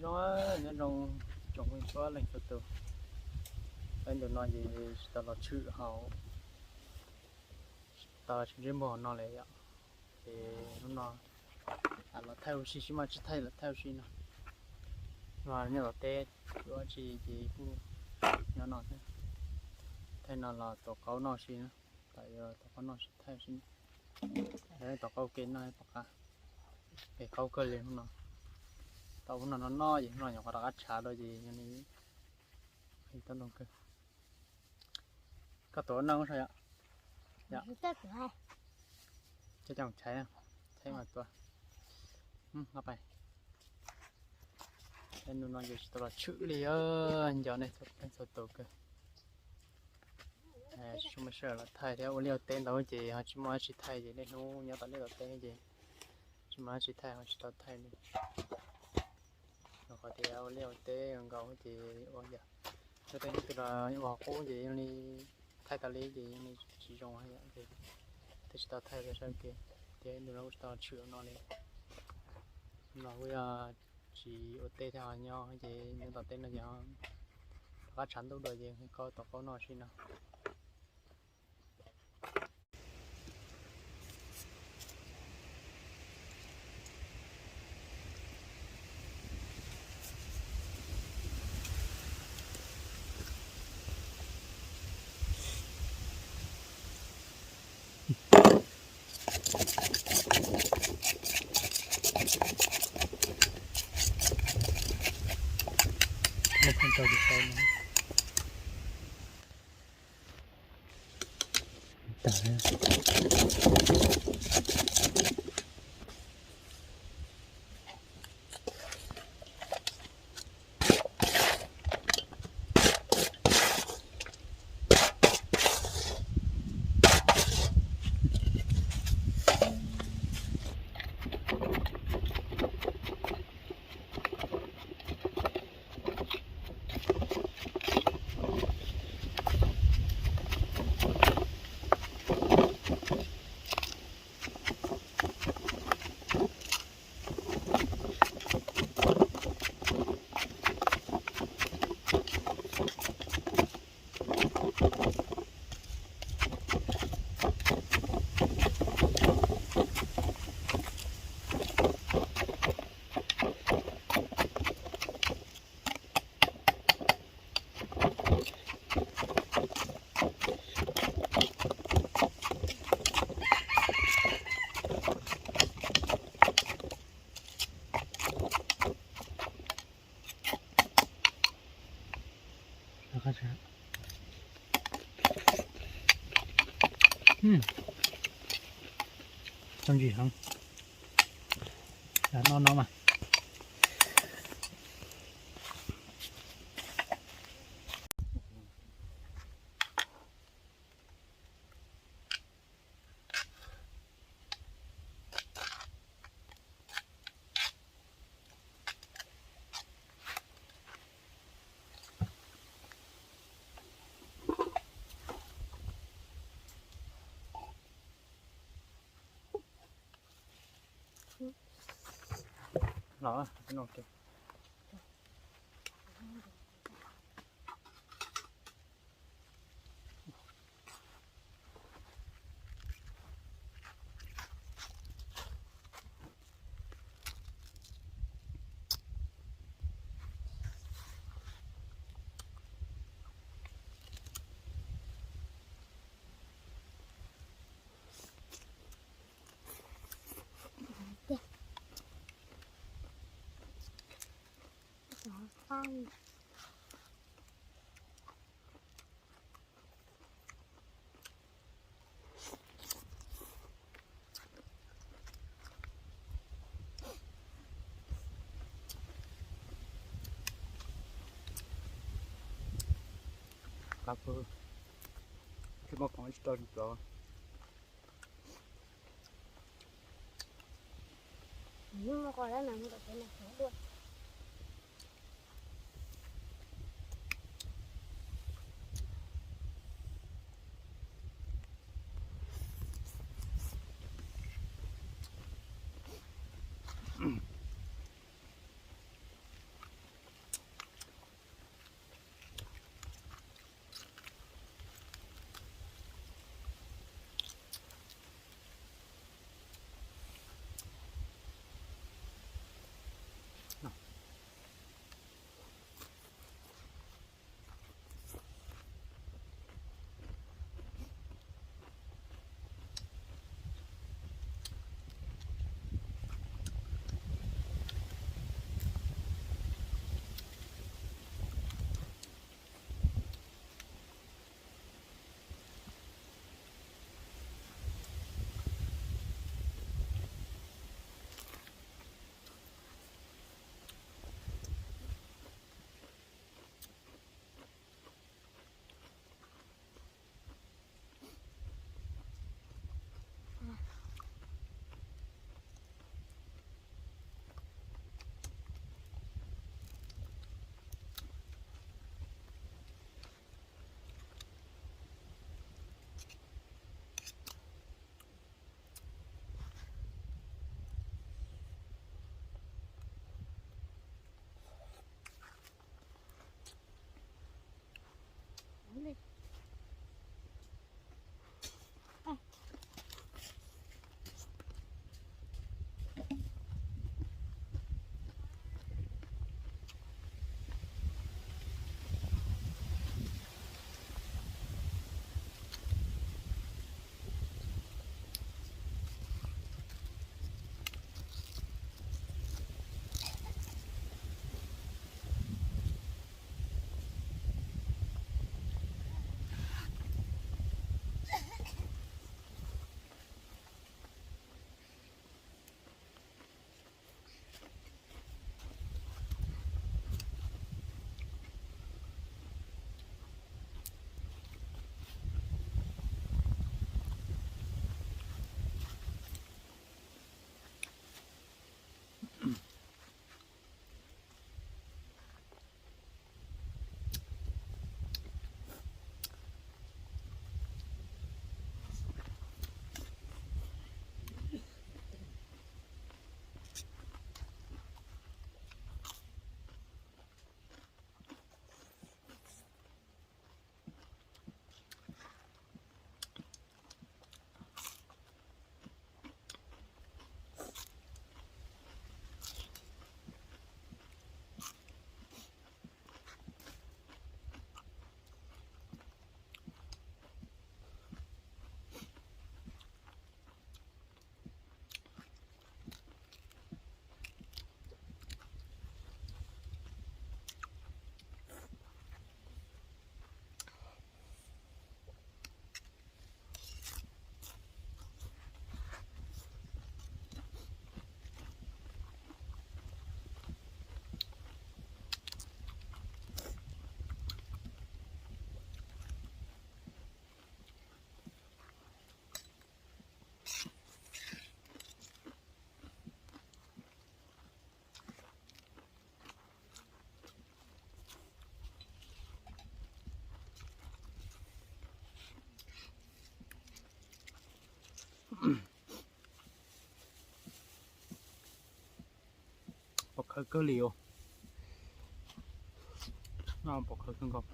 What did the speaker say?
Zoo, nyob zoo tsoom phooj ywg txhua leej txhua tus. Peb ntu no ces tsis tau los tshwm hauv, tsis tau los tshwm ntsej muag hauv no li yom. Ces hnub no los thaij ua si, sib muaj tsis thaij los thaij ua si no. No nyob tom teb, tsis ua tsi ces kuj nyob no thiab. Thaij no los tuav qaub noj si na, tom yuav tuav qaub noj si thaij si. Tuav qaub ke noj pom qab, es qaub kawg li hnub no. Tau hnub no no no ces hnub no nyuam qhuav rov qab tshav dua ces yog li tau ntoo kawg. Koj tuav noj ua so yom? Coj coj tshais, tshais mas tuav. Peb ntu no ces tsis tau los tshwm li, nco nej txhua leej txhua tus kawg. Tsis muaj sij hawm los thaij thiab, ua liaj ua teb ntau ces ho tsis muaj dab tsi thaij ces niaj hnub nyob tom liaj tom teb ces tsis muaj dab tsi thaij ho tsis tau thaij li. Rau qhov tias ua liaj ua teb nkaus ces ua yog tej tus los ua qub ces yeej li thaij tas li ces yeej li tsis zoo yom, ces thiaj tsis tau thaij rau sab kev. Ces ntu no kuj tsis tau tshwm no li. No kuj yog tsis ua teb thiab ho nyob ces nyob tom teb no ces rov qab tshav ntuj dua ces qaub tuav qaub noj si no. Txaus ntsim heev. Noj no mas. Los, no ke. Qab pw, tsis muaj khoom tsis tau tsis tau. Kawg kawg li os. Noj pom kawg kawg nkaus.